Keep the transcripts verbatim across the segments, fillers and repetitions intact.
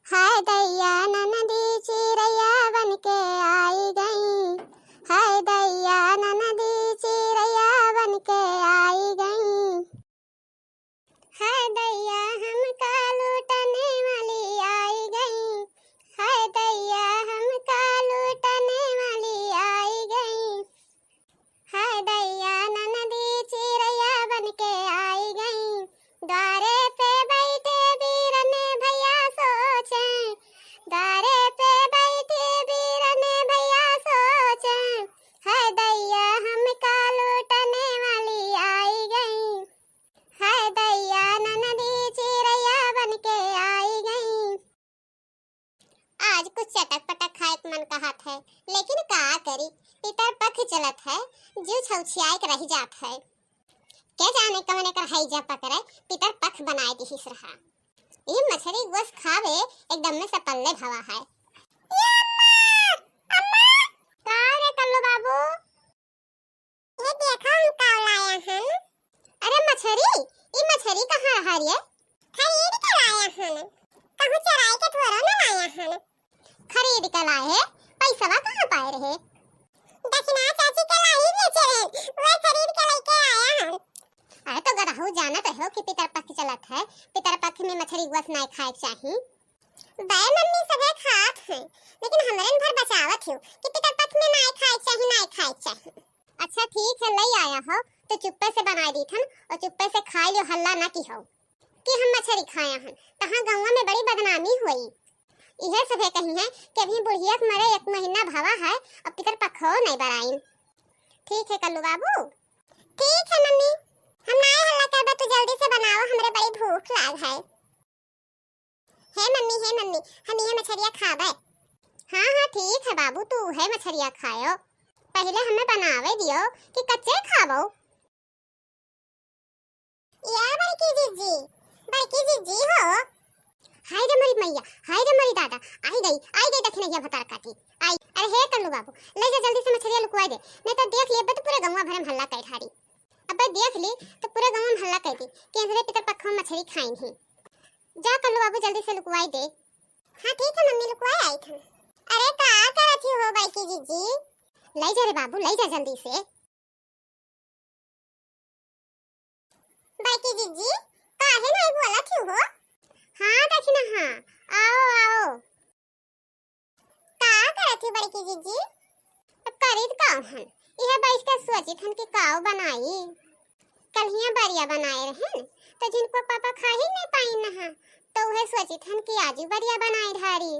हाय दैया ननदी चिरैया बन के आई गई, हाय दैया ननदी चिरैया बन के आई गई। हाय दैया हमका लूटने वाली आई गई, हाय दैया हमका लूटने वाली आई गई। हाय दैया ननदी चिरैया बन के आई गई, द्वारे पे बैठे बीरने भैया सोचे, द्वारे पे बैठे बीरने भैया सोचे, हाय दैया हमका लूटने वाली आई गई, हाय दैया ननदी चिरैया बन के आई गई। आज कुछ चटक पटक खाए के मन कहत है, लेकिन का करी, पितर पख चलत है, जीव छौछियाए के रह जात है। के जाने कवन एकर हैजा पकड़े, पितर पख बनाए दिहिस रहा। ई मछरी गोस खावे एकदम में सपल्ले भवा है। ए अम्मा, अम्मा। का रे कल्लू बाबू? ये देखो हम का लाया हन। अरे मछरी, ई मछरी कहाँ रहा रे? खरीद के लाया हन। कहूँ चराई के थोड़ा ना लाया हन। खरीद के लाए है, पैसवा कहाँ पाए रहे? दक्षिणा चाची के लाई बेचे रहे, वह खरीद के लेके आया हन। अरे तो गदहू जानत हो कि पितरपक्ष चलत है, पितरपक्ष में मछरी गोस नाय खाए के चाही। बे मम्मी सभे खात हैं, लेकिन हमरन भर बचावत हो कि पितरपक्ष में नाय खाए के चाही, नाय खाए के चाही। अच्छा ठीक है, लई आया हो तो चुप्पे से बनाए दीथन और चुप्पे से खाए लियो, हल्ला ना की हो कि हम मछरी खाया हन, तहाँ गौवा में बड़ी बदनामी हुई। इहे सभे कही है कि अभी बुढ़िया के मरे एक महीना भवा है और पितरपक्ष नहीं बराइन। ठीक है कल्लू बाबू। ठीक है मम्मी, हम नाय हल्ला करबे, तू जल्दी से बनाओ, हमरे बड़ी भूख लाग है। हे मम्मी, हे मम्मी, हम ये मछरिया खाबे। हाँ, हाँ, ठीक है बाबू, तू है मछरिया खायो। पहले हमें बनावे दियो कि कच्चे खाबो। या बड़की जिज्जी, बड़की जिज्जी हो। हाय रे मरी मैया, हाय रे मरी दादा, आई गई, आई गई दखिनैया भतार काटी। आई, अरे हे कल्लू बाबू, ले जा जल्दी से मछरिया लुकवाई दे, नहीं तो देख लिए तो पूरे गौवा भरे में हल्ला कर ढारी। अबे देख ली तो पूरे गौवा में हल्ला कर दी कि अंजरे पितरपक्ष में मछरी खाइन ही। जा कल्लू बाबू जल्दी से लुकवाई दे। हाँ ठीक है मम्मी, लुकवाई आई थन। अरे का करत ही हो बड़की जिज्जी? ले जा रे बाबू, ले जा जल्दी से। बड़की जिज्जी, काहे नहीं बोलत ही हो? हाँ दखिना, हाँ, आओ, आओ। का करत ही बड़की जिज्जी? अब करीत का हन, इहे बैठ के सोचित हन कि काव बनाई। कल्हिया बरिया बनाए रहन, तो जिनको पापा खा ही नहीं पाइन ह, तो उहे सोचित हन कि आजू बरिया बनाए ढारी।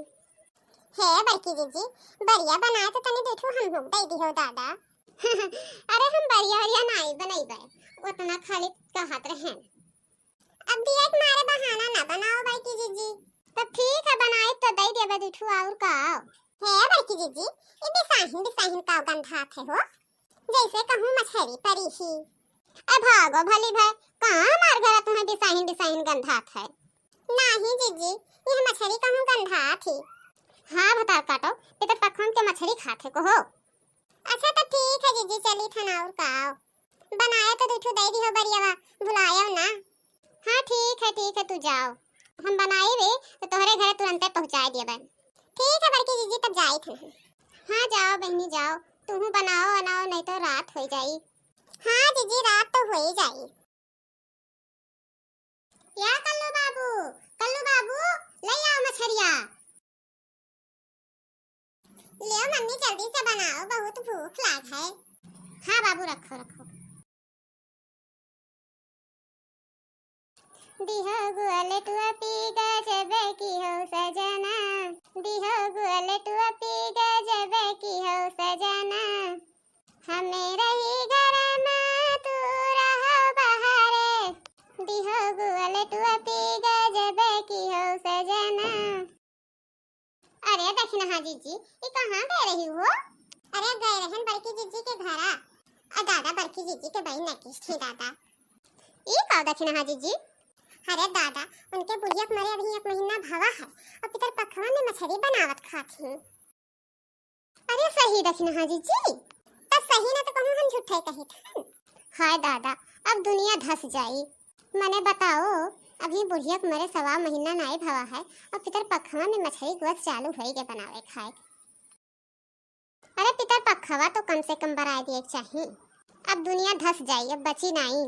हे बड़की जिज्जी, बरिया बनाए तो तनी देखो हम लोग दे दिहो दादा। अरे हम बरिया वरिया नाई बनैबे, उतना खाली कहत रहन। अब दिया के मारे बहाना ना बनाओ बड़की जिज्जी। तो ठीक है, बनाए तो दे देबे दू ठो और का। हे बड़की जिज्जी, ई बिसाहिन बिसाहिन का गंधात है हो, जैसे कहूँ मछरी परी ही। ए भागो भली भाई, कहाँ हमार घर तुम्हें बिसाहिन बिसाहिन गंधात है? नाही जिज्जी, ये मछरी कहूँ गंधात ही। हाँ भतार काटो, पितरपक्ष के मछरी खात है कहो। अच्छा तो ठीक है जिज्जी, चली थन और का। बनाए तो दू ठो दे दिहो बरियावा, भुलायो ना। हाँ ठीक है, ठीक है, तू जाओ, हम बनाए वे तो तोहरे घरे तुरंते पहुँचाए दियबे। ठीक है बड़की जिज्जी, तब जाई थन। हाँ जाओ बहनी जाओ, तुहू बनाओ बनाओ, नहीं तो रात हो जाई। हाँ जिज्जी, रात तो हो ही जाई। या कल्लू बाबू, कल्लू बाबू, ले आओ मछरिया। लियो मम्मी, जल्दी से बनाओ, बहुत भूख लाग है। हाँ बाबू, रखो, रखो। दिहो गुआ लेटुआ पी गजबे की हो सजना, दिहो गुआ लेटुआ पी गजबे की हो सजना। हमें रही घर में तू रहो बहारे, दिहो गुआ लेटुआ पी गजबे की हो सजना। अरे दखिनहा जिज्जी, ई कहाँ गए रही हो? अरे गए रहन बड़की जिज्जी के घरा। आ दादा, बड़की जिज्जी के बड़ी नकिस थी दादा। ई का दखिनहा जिज्जी? अरे दादा, उनके बुढ़िया के मरे अभी एक महीना भवा है और पितरपखवा में मछरी बनावत खात ही। अरे सही दखिनहा जिज्जी, तब सही ना तो कहूँ हम झूठे कही थन। हाय दादा, अब दुनिया धस जाई। मने बताओ, अभी बुढ़िया के मरे सवा महीना नाई भवा है, और पितर पखवा में मछरी गोस चालू होई के बनावे खाए के। अरे पितर पखवा तो कम से कम बराए दिए के चाही। अब दुनिया धस जाई, अब बची नाई।